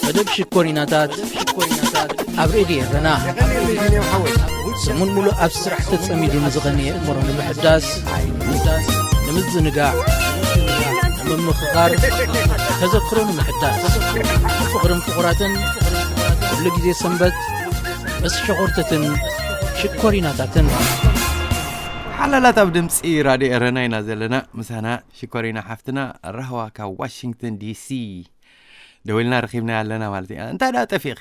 መደብ ሽኮሪናታት ኣብ ሬድዮ ኤረና። ሰሙን ሙሉእ ኣብ ስራሕ ተጸሚዱ ንዝቐነየ እምሮ ንምሕዳስ፣ ንምዝንጋዕ፣ ንምምኽኻር፣ ተዘክሮ ንምሕዳስ፣ ፍቕርን ፍቑራትን፣ ኩሉ ግዜ ሰንበት ምስ ሸኾርተትን ሽኮሪናታትን። ሓላላት ኣብ ድምፂ ራድዮ ኤረና ኢና ዘለና። ምሳና ሽኮሪና ሓፍትና ራህዋ ካብ ዋሽንግተን ዲሲ ደዊልና ረኺብና ኣለና ማለት እዩ። እንታይ ደኣ ጠፊእኺ?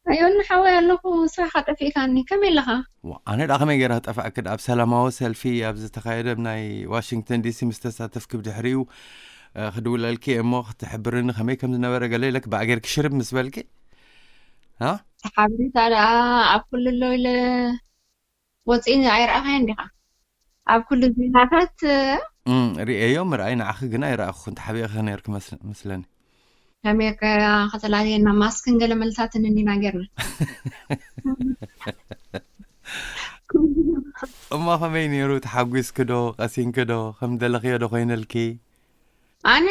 ኣዮኒ ሓወይ ኣለኹ፣ ስራሕኻ ጠፊእካኒ። ከመይ ኣለኻ? ዋ፣ ኣነ ደኣ ከመይ ገይረ ክጠፍኣኪ? ኣብ ሰላማዊ ሰልፊ ኣብ ዝተኻየደ ናይ ዋሽንግተን ዲሲ ምስ ተሳተፍኪ ብድሕሪኡ፣ እ፣ ክድውለልኪ እሞ ክትሕብርኒ ከመይ ከም ዝነበረ ገለ ኢለኪ ብኣገርኪ ሽርብ ምስ በልኪ? እ? ሓበሬታ ደኣ ኣብ ኩሉ ኣሎ ኢለ ወፂኡ ኣይረኣኻዮን ዲኻ? ኣብ ኩሉ ዜናታት፣ እ፣ እም፣ ርእየዮ ምርኣይ ንዓኺ ግን ኣይረኣኹን። ተሓቢእኺ ነይርኪ መስል-፣ መስለኒ። ከመይ ከ ከተላልየና? ማስክን ገለ መልታትን እንዲና ጌርና። እሞ ከመይ ነይሩ? ተሓጒስኪ ዶ? ቀሲንኪ ዶ? ከም ደለኽዮ ዶ ኮይነልኪ? ኣነ፣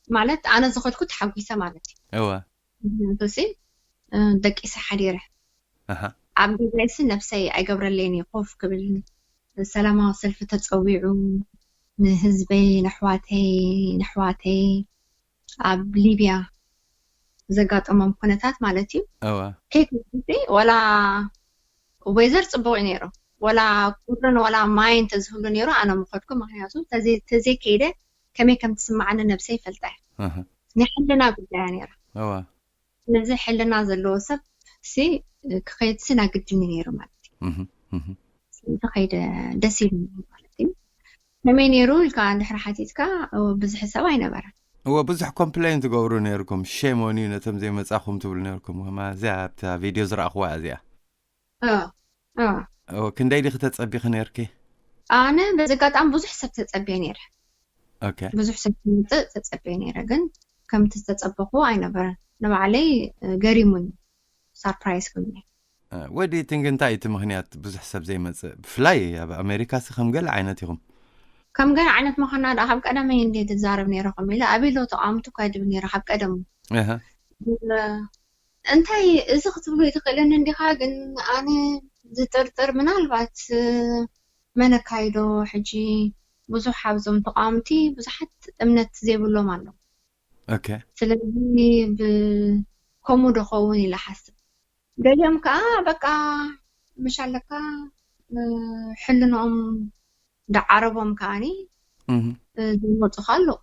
ማለት፣ ኣነ ዝኸድኩ ተሓጒሰ ማለት እዩ። እወ። ምኽንያቱ ሲ፣ እ፣ ደቂሰ ሓዲረ። ኣሃ። ኣብ ገዛይ ሲ ነብሰይ ኣይገብረለይን እየ ኮፍ ክብል። ሰላማዊ ሰልፊ ተጸዊዑ ንህዝበይ፣ ነሕዋተይ፣ ነሕዋተይ ኣብ ሊብያ ዘጋጠሞም ኩነታት ማለት እዩ። እወ። ከይከድኩ ሲ፣ ወላ ዌዘር ጽቡቕ እዩ ነይሩ። ወላ ቁርን ወላ ማይ እንተዝህሉ ነይሩ፣ ኣነ ምኸድኩ። ምኽንያቱ ተዘይ-፣ ተዘይከይደ ከመይ ከም ትስምዓኒ ነብሰይ ይፈልጣ እየ። ኣሃ። ናይ ሕልና ጉዳይ እያ ነይራ። እወ። ስለዚ ሕልና ዘለዎ ሰብ ሲ ክኸይድ ሲ ናግድኒ ነይሩ ማለት እዩ። እህ፣ እህ። ስለዚ ከይደ ደስ ኢሉኒ ማለት እዩ። ከመይ ነይሩ ኢልካ እንድሕር ሓቲትካ፣ እወ፣ ብዙሕ ሰብ ኣይነበረን። እወ፣ ብዙሕ ኮምፕሌን ትገብሩ ነይርኩም። ሼም ኦን ዩ ነቶም ዘይመጻኹም ትብሉ ነይርኩም። ከማ እዚኣ ኣብታ ቪድዮ ዝረኣኹዋ እዚኣ። እወ፣ እወ። እወ፣ ክንደይ ዲኺ ተጸቢኺ ነይርኪ? ኣነ በዚ ኣጋጣሚ ብዙሕ ሰብ ተጸብየ ነይረ። ኦኬ። ብዙሕ ሰብ ክመጽእ ተጸብየ ነይረ፣ ግን ከምቲ ዝተጸበኹዎ ኣይነበረን። ንባዕለይ፣ እ፣ ገሪሙኒ፣ ሳርፕራይዝ ኮይኑ። እ፣ ወዲእትን ግን እንታይ እዩ እቲ ምኽንያት ብዙሕ ሰብ ዘይመጽእ? ብፍላይ ኣብ ኣሜሪካ ሲ ከም ገለ ዓይነት ኢኹም። ከም ገለ ዓይነት ምዃንና ደኣ ካብ ቀደመይ እንድየ ዝዛረብ ነይረ፣ ከምኡ ኢለ ኣበይ ኣለዉ ተቓወምቲ እኳ ይድብል ነይረ ካብ ቀደሙ። እህ። እ፣ እንታይ እዚ ክትብሎ ኣይትኽእልን እንዲኻ፣ ግን ኣነ ዝጥርጥር ምናልባት፣ እ፣ መን ኣካይዶ ሕጂ ብዙሕ ኣብዞም ተቓወምቲ ብዙሓት እምነት ዘይብሎም ኣለዉ። ኦኬ። ስለዚ ብ-፣ ከምኡ ዶ ኸውን ኢለ ሓስብ። ገሊኦም ከኣ በቃ ምሽ ኣለካ፣ እ፣ ሕልንኦም ደዓረቦም ከኣኒ፣ እህ። እ፣ ዝመጹ ከ ኣለዉ።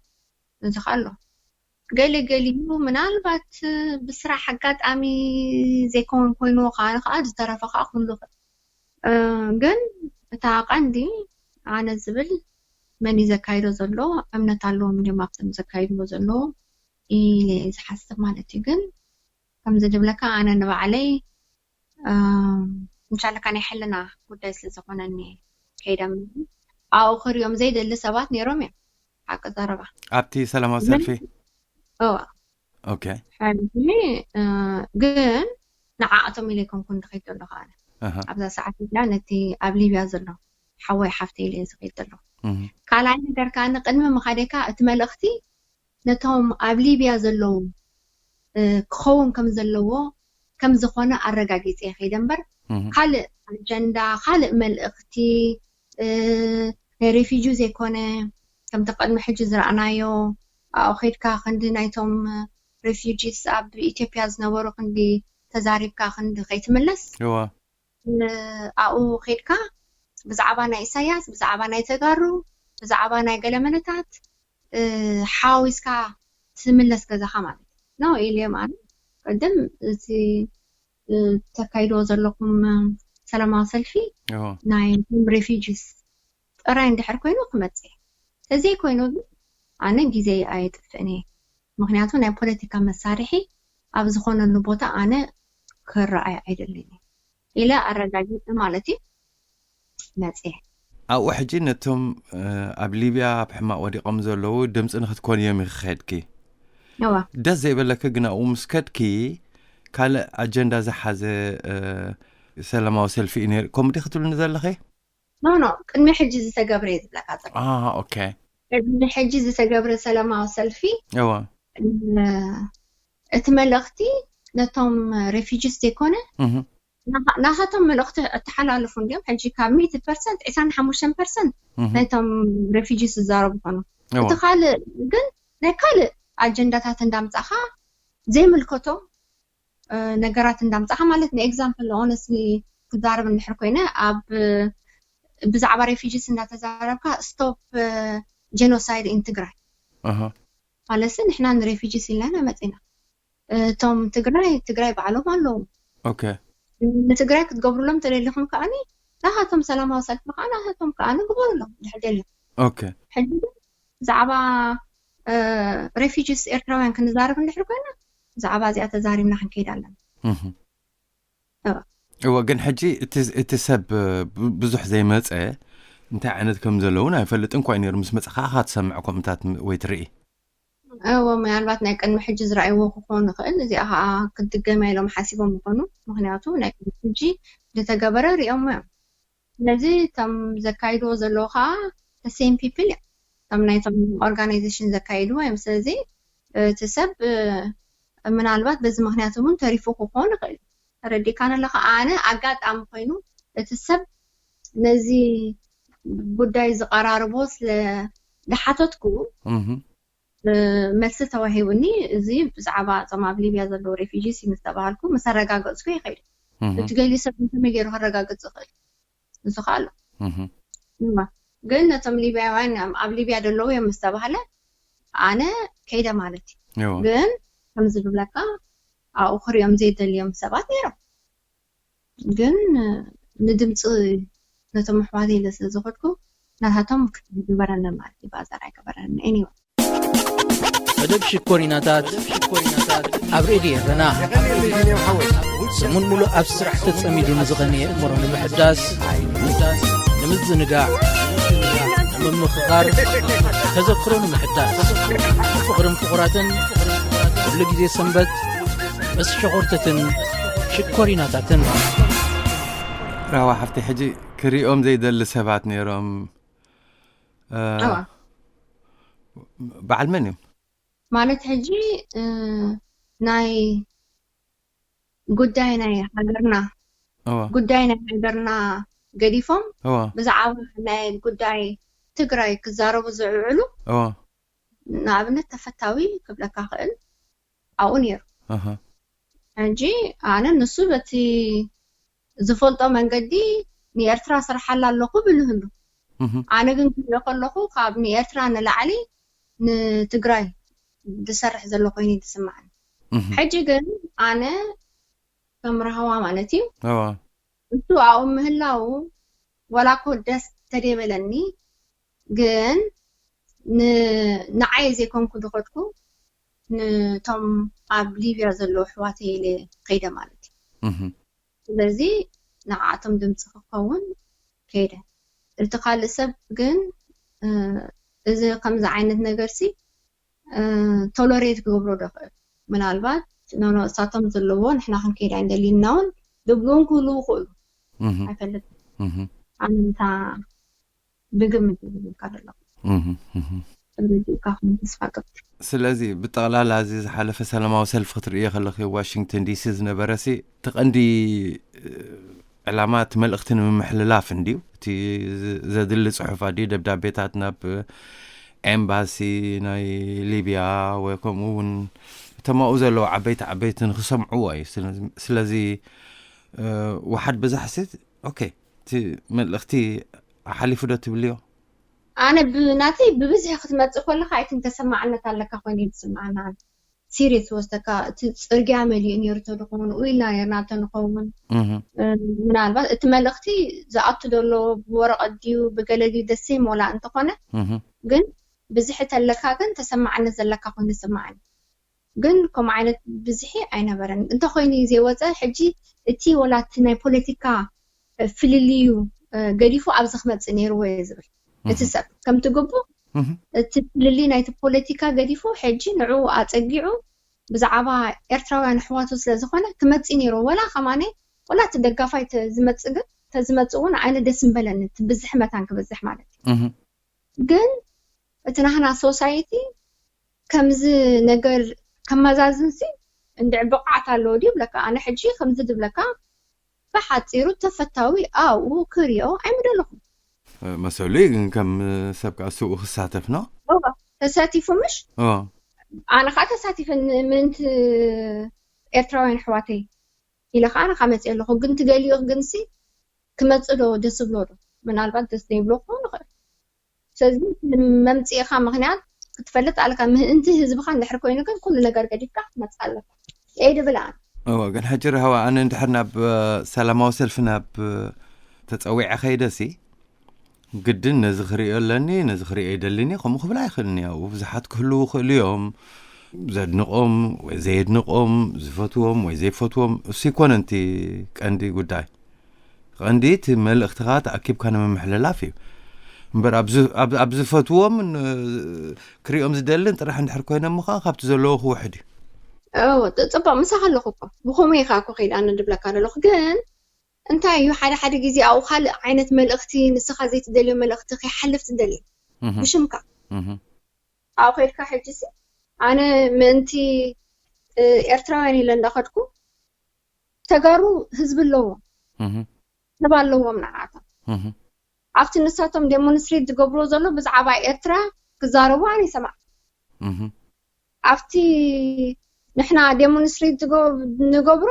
እዚ ከ ኣሎ። ገለ ገሊኡ ምናልባት ብስራሕ ኣጋጣሚ ዘይከውን ኮይንዎ ከኣ፣ ከኣ ዝተረፈ ከኣ ክህሉ ይኽእል። እ፣ ግን እታ ቀንዲ ኣነ ዝብል መን እዩ ዘካይዶ ዘሎ፣ እምነት ኣለዎም ድዮም ኣብቶም ዘካይድዎ ዘለዉ ኢለ እየ ዝሓስብ ማለት እዩ። ግን ከምዚ ዝብለካ ኣነ ንባዕለይ፣ እ፣ ምሻለካ ናይ ሕልና ጉዳይ ስለ ዝኾነኒ ከይደ እምበር ኣብኡ ክሪኦም ዘይደሊ ሰባት ነይሮም እዮም። ሓቂ ዘረባ። ኣብቲ ሰላማዊ ግን ሰልፊ? እዋ። ኦኬ። ሕጂ፣ እ፣ ግን ንዓኣቶም ኢለ ኣይኮንኩን ዝኸይድ ዘለኹ ኣነ። ኣሃ። ኣብዛ ሰዓት እዚኣ ነቲ ኣብ ሊብያ ዘሎ ሓወይ ሓፍተይ ኢለ እየ ዝኸይድ ዘለኹ። እህ። ካልኣይ ነገር ከኣ ንቅድሚ ምኻደይ ከኣ እቲ መልእኽቲ ነቶም ኣብ ሊብያ ዘለዉ፣ እ፣ ክኸውን ከም ዘለዎ፣ ከም ዝኾነ ኣረጋጊጸ እየ ከይደ እምበር፣ እህ። ካልእ ኣጀንዳ፣ ካልእ መልእኽቲ፣ እ፣ ናይ ሬፊጂ ዘይኮነ፣ ከምቲ ቅድሚ ሕጂ ዝረኣናዮ፣ ኣብኡ ኸይድካ ክንዲ ናይቶም ሬፊጂስ ኣብ ኢትዮጵያ ዝነበሩ ክንዲ ተዛሪብካ ክንዲ ከይትምለስ፣ እዋ። እ፣ ኣብኡ ኸይድካ ብዛዕባ ናይ ኢሳያስ፣ ብዛዕባ ናይ ተጋሩ፣ ብዛዕባ ናይ ገለመለታት፣ እ፣ ሓዋዊስካ ትምለስ ገዛኻ ማለት እዩ። ኖ ኢልዮም ኣነ፣ ቅድም እቲ፣ እ፣ ተካይድዎ ዘለኹም፣ እ፣ ሰላማዊ ሰልፊ እዎ። ናይ ሬፊጂስ ጥራይ እንድሕር ኮይኑ ክመጽእ እየ። ተዘይኮይኑ ግን ኣነ ግዜ ኣየጥፍእን እየ። ምኽንያቱ ናይ ፖለቲካ መሳርሒ ኣብ ዝኾነሉ ቦታ ኣነ ክረኣይ ኣይደልን እየ ኢለ ኣረጋጊጸ ማለት እዩ መጽየ። ኣብኡ ሕጂ ነቶም፣ እ፣ ኣብ ሊብያ ኣብ ሕማቕ ወዲቖም ዘለዉ ድምጺ ንኽትኮኒ እዮም ኢኺ ከድኪ። እዋ። ደስ ዘይበለኪ ግን ኣብኡ ምስ ከድኪ ካልእ ኣጀንዳ ዝሓዘ፣ እ፣ ሰላማዊ ሰልፊ እዩ ነይሩ። ከምኡ ዲኺ ትብልኒ ዘለኺ? ኖ፣ ኖ፣ ቅድሚ ሕጂ ዝተገብረ እየ ዝብለካ ዘለኹ። አ፣ ኦኬ። ቅድሚ ሕጂ ዝተገብረ ሰላማዊ ሰልፊ፣ እዋ። እ፣ እቲ መልእኽቲ ነቶም refugees ዘይኮነ ናሃቶም መልእኽቲ ኣተሓላልፉ እንዲኦም። ሕጂ ካብ ሚእቲ ፐርሰንት ዕስራን ሓሙሽተን ፐርሰንት ናይቶም refugees ዝዛረቡ ይኾኑ። እቲ ካልእ ግን ናይ ካልእ ኣጀንዳታት እንዳምጻኻ ዘይምልከቶም ነገራት እንዳምጻኻ ማለት ንኤግዛምፕል ኦነስሊ ክዛረብ እንድሕር ኮይነ ኣብ ብዛዕባ refugees እንዳተዛረብካ stop genocide in ትግራይ ማለትሲ ንሕና ን refugees ኢልና ኢና መፂና እቶም ትግራይ ትግራይ ባዕሎም ኣለዉ ንትግራይ ክትገብሩሎም ተደሊኹም ከዓኒ ናሃቶም ሰላማዊ ሰልፊ ከዓ ናሃቶም ከዓኒ ግበሩሎም ድሕር ደልዮም ሕጂ ብዛዕባ refugees ኤርትራውያን ክንዛረብ እንድሕር ኮይና ብዛዕባ እዚኣ ተዛሪብና ክንከይድ ኣለና እወ ግን ሕጂ እቲ ሰብ ብዙሕ ዘይመፀ እንታይ ዓይነት ከም ዘለውን ኣይፈልጥን ኳይ ነይሩ ምስ መፀ ከዓ ትሰምዕ ከምታት ወይ ትርኢ እወ ምናልባት ናይ ቅድሚ ሕጂ ዝረኣይዎ ክኾን ይኽእል እዚኣ ከዓ ክትድገም ኢሎም ሓሲቦም ይኾኑ ምክንያቱ ናይ ቅድሚ ሕጂ ዝተገበረ ሪኦሞ እዮም ስለዚ እቶም ዘካይድዎ ዘለዉ ከዓ same people እዮም እቶም ናይቶም organization ዘካይድዎ እዮም ስለዚ እቲ ሰብ ምናልባት በዚ ምክንያት እውን ተሪፉ ክኾን ይኽእል ተረዲእካኒ ኣለካ ኣነ ኣጋጣሚ ኮይኑ እቲ ሰብ ነዚ ጉዳይ ዝቀራርቦ ስለ ዝሓተትኩ መልሲ ተዋሂቡኒ እዚ ብዛዕባ እቶም ኣብ ሊብያ ዘለዉ refugees ምስ ተባሃልኩ ምስ ኣረጋገፅኩ ይኸይድ እቲ ገሊኡ ሰብ ከመይ ገይሩ ከረጋግፅ ይኽእል ንሱ ከዓ ኣሎ ግን ነቶም ሊብያውያን ኣብ ሊብያ ዘለዉ እዮም ምስ ተባሃለ ኣነ ከይደ ማለት እዩ ግን ከምዚ ዝብለካ ኣብኡ ክሪኦም ዘይደልዮም ሰባት ነይሮም ግን ንድምፂ ነቶም ኣሕዋት ኢለ ስለ ዝኸድኩ ናታቶም ክትግበረኒ ማለት እዩ ባዛር ኣይገበረኒ anyway መደብ ሽኮሪናታት ኣብ ሬድዮ ኤረና ሰሙን ሙሉእ ኣብ ስራሕ ተጸሚዱ ንዝቐነየ እምሮ ንምሕዳስ ንምዝንጋዕ ንምምኽኻር ተዘክሮ ንምሕዳስ ፍቕርን ፍቑራትን ኩሉ ግዜ ሰንበት ምስ ሸኾርተትን ሽኮሪናታትን ራዋ ሓፍቲ ሕጂ ክሪኦም ዘይደሊ ሰባት ነይሮም በዓል መን እዮም ማለት ሕጂ ናይ ጉዳይ ናይ ሃገርና ጉዳይ ናይ ሃገርና ገዲፎም ብዛዕባ ናይ ጉዳይ ትግራይ ክዛረቡ ዝውዕሉ ንኣብነት ተፈታዊ ክብለካ ክእል ኣብኡ ነይሩ ሕጂ ኣነ ንሱ በቲ ዝፈልጦ መንገዲ ንኤርትራ ስርሓላ ኣለኹ ብልህሉ ኣነ ግን ክሪኦ ከለኹ ካብ ንኤርትራ ንላዕሊ ንትግራይ ዝሰርሕ ዘሎ ኮይኑ ዝስማዓኒ ሕጂ ግን ኣነ ከም ራህዋ ማለት እዩ እሱ ኣብኡ ምህላው ወላ ኮ ደስ ተደይበለኒ ግን ንዓይ ዘይኮንኩ ዝኸድኩ ንቶም ኣብ ሊብያ ዘለዉ ኣሕዋተይ ኢለ ከይደ ማለት እዩ ስለዚ ንዓኣቶም ድምፂ ክኸውን ከይደ እቲ ካልእ ሰብ ግን እዚ ከምዚ ዓይነት ነገር ሲ ቶሎሬት ክገብሮ ዶ ክእል ምናልባት ኖኖ እሳቶም ዘለዎ ንሕና ክንከይድ ኣይንደልይና እውን ዝብሉ እውን ክህልዉ ክእሉ ኣይፈልጥ ኣንታ ብግምት ዝብልካ ዘለኹ ተረዲእካ ክም ተስፋ ገብር ስለዚ ብጠቕላላ እዚ ዝሓለፈ ሰላማዊ ሰልፊ ክትርእዮ ከለኺ ዋሽንግተን ዲሲ ዝነበረ ሲ እቲ ቀንዲ ዕላማ እቲ መልእኽቲ ንምምሕልላፍ እንድዩ እቲ ዘድሊ ፅሑፍ ኣድዩ ደብዳቤታት ናብ ኤምባሲ ናይ ሊብያ ወይ ከምኡ እውን እቶም ኣብኡ ዘለዉ ዓበይቲ ዓበይቲ ንክሰምዕዎ እዩ ስለዚ ወሓድ ብዛሕ ሲ ኦኬ እቲ መልእኽቲ ሓሊፉ ዶ ትብልዮ ኣነ ብናተይ ብብዝሒ ክትመፅእ ከለካ ኣይትን ተሰማዕነት ኣለካ ኮይኑ ዝስማዕና ሲሪየስ ወስደካ እቲ ፅርግያ መሊኡ ነይሩ ተድኾኑ ኢልና ነርና ተንኸውን ምናልባት እቲ መልእኽቲ ዝኣቱ ዘሎ ብወረቐት ድዩ ብገለ ድዩ ደሴም ወላ እንተኾነ ግን ብዝሒ ተለካ ግን ተሰማዕነት ዘለካ ኮይኑ ዝስማዕኒ ግን ከም ዓይነት ብዝሒ ኣይነበረን እንተኮይኑ እዩ ዘይወፀ ሕጂ እቲ ወላ እቲ ናይ ፖለቲካ ፍልልዩ ገዲፉ ኣብዚ ክመፅእ ነይርዎ እየ ዝብል እቲ ሰብ ከምቲ ግቡእ እቲ ፍልልይ ናይቲ ፖለቲካ ገዲፉ ሕጂ ንዕኡ ኣፀጊዑ ብዛዕባ ኤርትራውያን ኣሕዋቱ ስለዝኾነ ክመፅእ ነይርዎ ወላ ከማነ ወላ እቲ ደጋፋይ ተዝመፅእ ግን ተዝመፅእ እውን ኣነ ደስ ምበለኒ እቲ ብዝሒ መታን ክበዝሕ ማለት እዩ ግን እቲ ናህና ሶሳይቲ ከምዚ ነገር ከመዛዝን ሲ እንድዒ ብቕዓት ኣለዎ ድዩ ይብለካ። ኣነ ሕጂ ከምዚ ድብለካ ብሓጺሩ ተፈታዊ ኣብኡ ክሪኦ ኣይምደለኹን። መሰሉ እዩ፣ ግን ከም ሰብ ከዓ ስኡ ክሳተፍ ነው። እዋ፣ ተሳቲፉ ምሽ ኦ፣ ኣነ ከዓ ተሳቲፈ ምእንቲ ኤርትራውያን ኣሕዋተይ ኢለ ከዓ ኣነ ከዓ መፅእ ኣለኹ። ግን ትደልዮ ግን ሲ ክመፅእ ዶ ደስ ብሎ ዶ? ምናልባት ደስ ዘይብሎ ክኸውን ይኽእል። ስለዚ መምፅኢኻ ምክንያት ክትፈልጥ ኣለካ። ምእንቲ ህዝብኻ እንድሕር ኮይኑ ግን ኩሉ ነገር ገዲፍካ ክትመፅእ ኣለካ። ኤ ድብል ኣነ እወ፣ ግን ሕጂ ርሃዋ ኣነ እንድሕር ናብ እ፣ ሰላማዊ ሰልፊ ናብ እ፣ ተፀዊዐ ከይደሲ ግድን ነዚ ክርእዮ ኣለኒ፣ ነዚ ክርእዮ ይደልኒ ከምኡ ክብል ኣይኽእልን እያ። ብዙሓት ክህልዉ ይኽእሉ እዮም፣ ዘድንቖም ወይ ዘየድንቖም፣ ዝፈትዎም ወይ ዘይፈትዎም፣ እሱ ይኮነንቲ ቀንዲ ጉዳይ። ቀንዲ እቲ መልእኽትኻ ተኣኪብካ ንምምሕልላፍ እዩ እምበር ኣብ ዝ- ኣብ- ኣብ ዝፈትዎም ን- ክሪኦም ዝደልን ጥራሕ እንድሕር ኮይኖም ምዃን ካብቲ ዘለዎ ክውሕድ እዩ። እዎ፣ ጥ- ፅቡቅ ምሳኻ ኣለኹ እኮ። ብኸመይ ኢኻ እኮ ከይድ ኣነ ድብለካ ዘለኹ። ግን እንታይ እዩ ሓደ ሓደ ግዜ ኣብኡ ካልእ ዓይነት መልእኽቲ፣ ንስኻ ዘይትደልዮ መልእኽቲ ከይሓልፍ ትደሊ እህ፣ ብሽምካ። እህ፣ ኣብኡ ከይድካ ሕጂ ሲ ኣነ ምእንቲ እ፣ ኤርትራውያን ኢለ እንዳኸድኩ ተጋሩ ህዝቢ ኣለዎ፣ እህ፣ ሰብ ኣለዎም ንዓቶም። እህ፣ ኣብቲ ንሳቶም ዴሞንስትሬት ዝገብርዎ ዘሎ ብዛዕባ ኤርትራ ክዛረቡ ኣነ ይሰማዕ። እህ፣ ኣብቲ ንሕና ዴሞንስትሬት ዝገ- ንገብሮ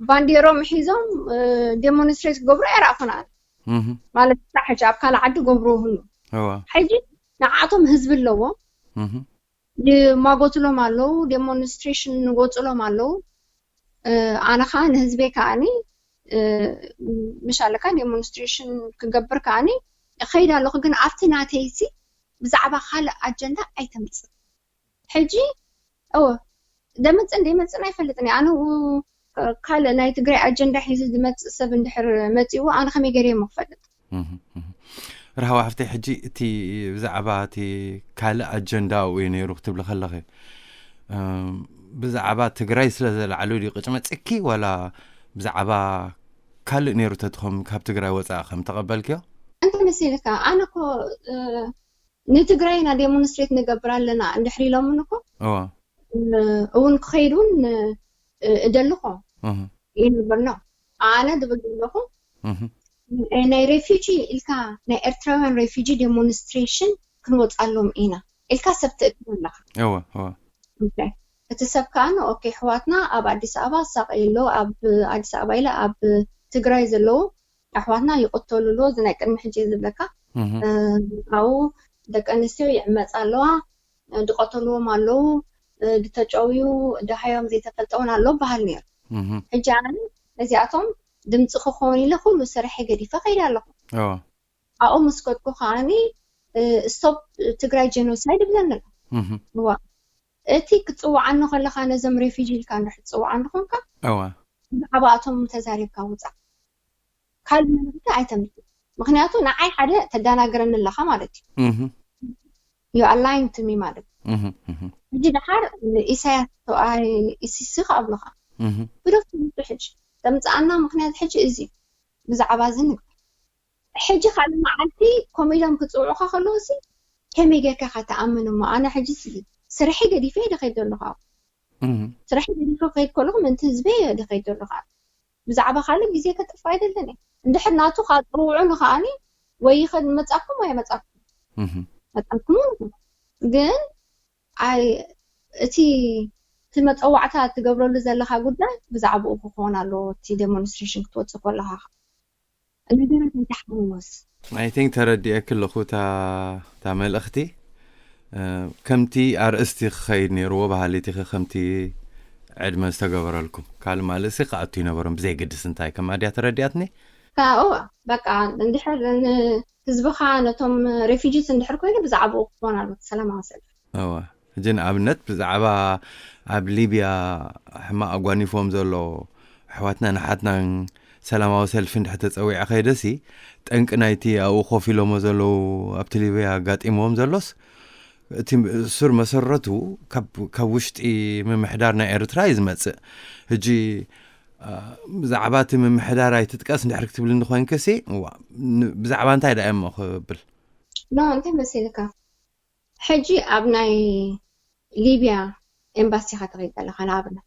ባንዴሮም ሒዞም እ፣ ዴሞንስትሬት ክገብሩ ኣይረኣኹን ኣነ። እህ፣ ማለት ክሳዕ ሕጂ ኣብ ካልእ ዓዲ ገብርዎ ህሉ እዋ፣ ሕጂ ንዓቶም ህዝቢ ኣለዎም እህ፣ ይማጎትሎም ኣለዉ፣ ዴሞንስትሬሽን ንጎፅሎም ኣለዉ። እ፣ ኣነ ከዓ ንህዝበይ ከዓኒ እ፣ ምሽ ኣለካ ዴሞንስትሬሽን ክገብር ከዓኒ እኸይድ ኣለኹ። ግን ኣብቲ ናተይሲ ብዛዕባ ካልእ ኣጀንዳ ኣይተምፅእ። ሕጂ እወ ደመፅን ደይመፅን ኣይፈልጥን እየ። ኣነ ው- ካልእ ናይ ትግራይ ኣጀንዳ ሒዙ ዝመፅእ ሰብ እንድሕር መፂእዎ ኣነ ከመይ ገይረ እሞ ክፈልጥ? እህ፣ እህ። ርሃዋ ሓፍተይ፣ ሕጂ እቲ ብዛዕባ እቲ ካልእ ኣጀንዳ ኣብኡ እዩ ነይሩ ክትብሊ ከለኺ እም፣ ብዛዕባ ትግራይ ስለ ዘላዕሉ ድዩ ቅጭ መፅኪ ዋላ ብዛዕባ ካልእ ነይሩ ተትኾም ካብ ትግራይ ወፃኢ ከም ተቐበልክዮ? እንታይ መሲልካ ኣነ እኮ እ፣ ንትግራይና ዴሞንስትሬት ንገብር ኣለና እንድሕር ኢሎምን እኮ እዋ፣ እ፣ እውን ክኸይድ እውን እ፣ እደልኾ እህ፣ ይነብርና ኣነ ድብል ዘለኹ እህ፣ ናይ ሬፊጂ ኢልካ ናይ ኤርትራውያን ሬፊጂ ዴሞንስትሬሽን ክንወፅኣሎም ኢና ኢልካ ሰብ ትእክብ ኣለካ። እዋ፣ እዋ፣ ኦኬ። እቲ ሰብ ከዓ ኦኬ ኣሕዋትና ኣብ ኣዲስ ኣበባ ሳቀይ ኣሎ ኣብ ኣዲስ ኣበባ ኢለ ኣብ ትግራይ ዘለዉ ኣሕዋትና ይቅተሉ ኣለዉ። እዚ ናይ ቅድሚ ሕጂ ዝብለካ እህ፣ እ፣ ኣብኡ ደቂ ኣንስትዮ ይዕመፃ ኣለዋ፣ እ፣ ዝቀተልዎም ኣለዉ፣ እ፣ ዝተጨውዩ ደሃዮም ዘይተፈልጠ እውን ኣሎ በሃል ነይሩ። እህ፣ ሕጂ ኣነ ነዚኣቶም ድምፂ ክኸውን ኢለ ኩሉ ስርሐ ገዲፈ ከይደ ኣለኹ። እዋ፣ ኣብኡ ምስ ከድኩ ከዓኒ እ፣ ስቶፕ ትግራይ ጀኖሳይድ ይብለኒ ኣሎ። እህ፣ እዋ እቲ ክትፅውዓኒ ከለካ ነዞም ሬፊጂ ኢልካ እንድሕር ትፅውዓኒ ኮንካ እዋ፣ ብዛዕባኣቶም ተዛሪብካ ውፃእ። ካልእ መልእኽቲ ኣይተምፅእ። ምክንያቱ ንዓይ ሓደ ተደናግረኒ ኣለካ ማለት እዩ። እህ፣ You are lying to me ማለት እዩ። እህ፣ እህ፣ ሕጂ ደሓር ኢሳያስ ሰብኣይ ኢሲሲ ከኣብሉካ እህ፣ ብዶክ ትምፁ ሕጂ ተምፅኣና ምክንያት ሕጂ እዚ እዩ። ብዛዕባ እዚ ንግበር ሕጂ ካልእ መዓልቲ ከምኡ ኢሎም ክፅውዑካ ከለዉ ሲ ከመይ ጌርካ ኢካ ትኣምን እሞ ኣነ ሕጂ ሲ ስርሐይ ገዲፈ እየ ድኸይድ ዘለኹ ኣብኡ እህ፣ ስርሐይ ገዲፈ ክኸይድ ከለኹ ምእንቲ ህዝበይ እየ ድኸይድ ዘለኹ ኣብኡ ብዛዕባ ካልእ ግዜ ከጥፍእ ኣይደልን እየ እንድሕር ናቱ ካብ ፅውዑ ንኸኣኒ ወይ ይኸድ መፃኩም ወይ መፃኩም እህ፣ መፃኩም ግን ኣይ እቲ እቲ መፀዋዕታ ትገብረሉ ዘለካ ጉዳይ ብዛዕባኡ ክኾን ኣለዎ እቲ ዴሞንስትሬሽን ክትወፅእ ከለካ ነገራት ኣይተሓወስ I think ተረዲኤኪ ኣለኹ እታ እታ መልእኽቲ እ፣ ከምቲ ኣርእስቲ ክኸይድ ነይርዎ በሃሊት ኢኺ ከምቲ ዕድመ ዝተገበረልኩም ካልእ ማልእሲ ክኣቱ ይነበሮም ብዘይግድስ እንታይ ከማ ድያ ተረዲኣትኒ ካብኡ በቃ እንድሕር ንህዝብኻ ነቶም ሬፊጂስ እንድሕር ኮይኑ ብዛዕባኡ ክኾን ኣለዎ ሰላማዊ ሰልፊ እወ ሕጂ ንኣብነት ብዛዕባ ኣብ ሊብያ ሕማቕ ኣጓኒፎም ዘሎ ኣሕዋትናን ኣሓትናን ሰላማዊ ሰልፊ እንድሕር ተፀዊዐ ከይደሲ ጠንቂ ናይቲ ኣብኡ ኮፍ ኢሎሞ ዘለዉ ኣብቲ ሊብያ ኣጋጢምዎም ዘሎስ እቲ ሱር መሰረቱ ካብ ውሽጢ ምምሕዳር ናይ ኤርትራ እዩ ዝመፅእ። ሕጂ ብዛዕባ እቲ ምምሕዳር ኣይትጥቀስ እንድሕር ክትብል እንድኮይንክሲ ብዛዕባ እንታይ ዳ እሞ ክብል ኖ እንታይ መሲልካ ሕጂ ኣብ ናይ ሊብያ ኤምባሲ ኢኻ ትኸይድ ዘለኻ ንኣብነት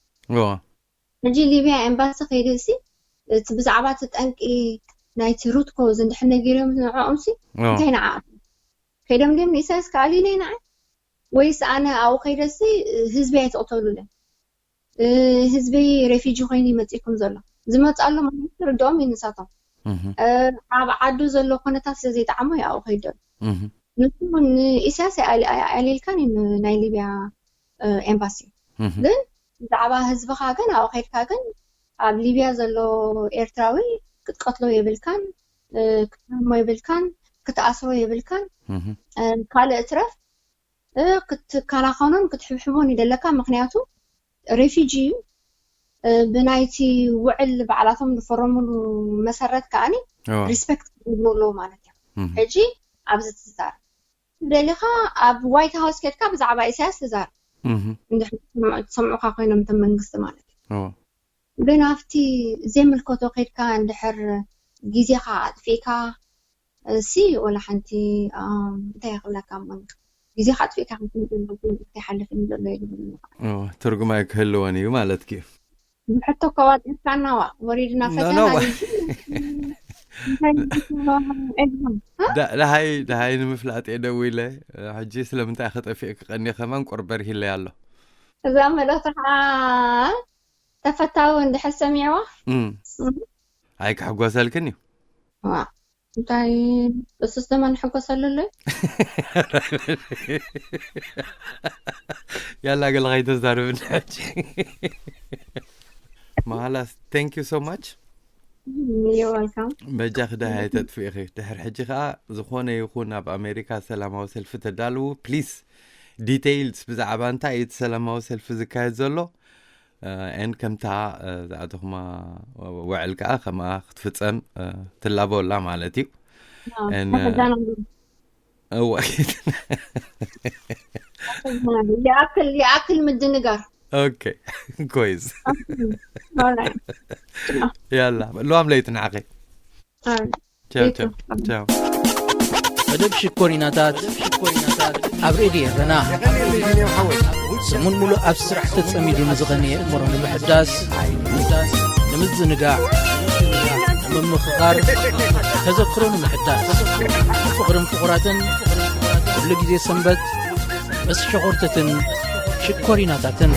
ሕጂ ሊብያ ኤምባሲ ከይደ ሲ እቲ ብዛዕባ እቲ ጠንቂ ናይቲ ሩት ኮዝ እንድሕር ነጊሮም ንዕኦም ሲ እንታይ ንዓ ከይዶም ድም ንኢሳያስ ከኣልዩለይ ንዓ ወይስ ኣነ ኣብኡ ከይደሲ ህዝቢ ኣይትቕተሉለይ ህዝቢ ሬፊጂ ኮይኑ ይመፅእኩም ዘሎ ዝመፅኣሉ ማለት ርድኦም ይንሳቶም ኣብ ዓዱ ዘሎ ኮነታት ስለ ዘይጠዓሞ ይኣው ከይደሉ ንሱ ንኢሳያስ ኣይኣልልካን እዩ ናይ ሊብያ ኤምባሲ ግን ብዛዕባ ህዝብኻ ግን ኣብኡ ከይድካ ግን ኣብ ሊብያ ዘሎ ኤርትራዊ ክትቀትሎ የብልካን ክትሞ የብልካን ክትኣስሮ የብልካን ካልእ ትረፍ ክትከናኸኖን ክትሕብሕቦን ይደለካ ምክንያቱ ሬፊጂ እዩ ብናይቲ ውዕል ባዕላቶም ዝፈረሙሉ መሰረት ከዓኒ ሪስፔክት ክገብሩ ኣለዎ ማለት እዩ ሕጂ ኣብዚ ትዛር ደሊኻ ኣብ ዋይት ሃውስ ከድካ ብዛዕባ ኢሳያስ ትዛር እንድሕር ዝሰምዑካ ኮይኖም እቶም መንግስቲ ማለት እዩ ግን ኣብቲ ዘይምልከቶ ከድካ እንድሕር ግዜኻ ኣጥፊእካ ሲ ወላ ሓንቲ እንታይ ክብለካ እሞ ግዜኻ ኣጥፊእካ ክትምፅእ ከይሓልፍ እዩ ዘሎ ይብል ትርጉም ኣይክህልወን እዩ ማለት እዩ ብሕቶ ከዋጢርካና ዋ ወሪድና ፈተና ደሃይ ደሃይ ንምፍላጥ እየ ደው ኢለ ሕጂ ስለምንታይ ክጠፊእ ክቀኒ ከማን ቁርበር ሂለይ ኣሎ እዛ መልእኽቲ ከዓ ተፈታዊ እንድሕር ሰሚዕዋ ኣይክሕጎሰልክን እዩ እንታይ እሱስ ደማ ንሕጎሰሉ ኣሎ ያላ ገለ ከይተዛርብኒ ሕጂ መሃላስ thank you so much በጃ ክዳይ ኣይተጥፍኢኺ ድሕር ሕጂ ከዓ ዝኾነ ይኹን ኣብ ኣሜሪካ ሰላማዊ ሰልፊ ተዳልዉ ፕሊስ ዲቴይልስ ብዛዕባ እንታይ እቲ ሰላማዊ ሰልፊ ዝካየድ ዘሎ ን ከምታ ዝኣተኹማ ውዕል ከዓ ከምኣ ክትፍፀም ትላበወላ ማለት እዩ እወ ይኣክል ይኣክል ምድንጋር ኦኬ ኮይዝ ያላ ልዋም ለይቲ ንዓኸ ቻው ቻው ቻው መደብ ሽኮሪናታት ኣብ ሬድዮ ኤረና ሰሙን ሙሉእ ኣብ ስራሕ ተጸሚዱ ንዝቐነየ እምሮ ንምሕዳስ ንምዝንጋዕ ንምምኽኻር ተዘክሮ ንምሕዳስ ፍቕርን ፍቑራትን ኩሉ ግዜ ሰንበት ምስ ሸኾርትትን ሽኮሪናታትን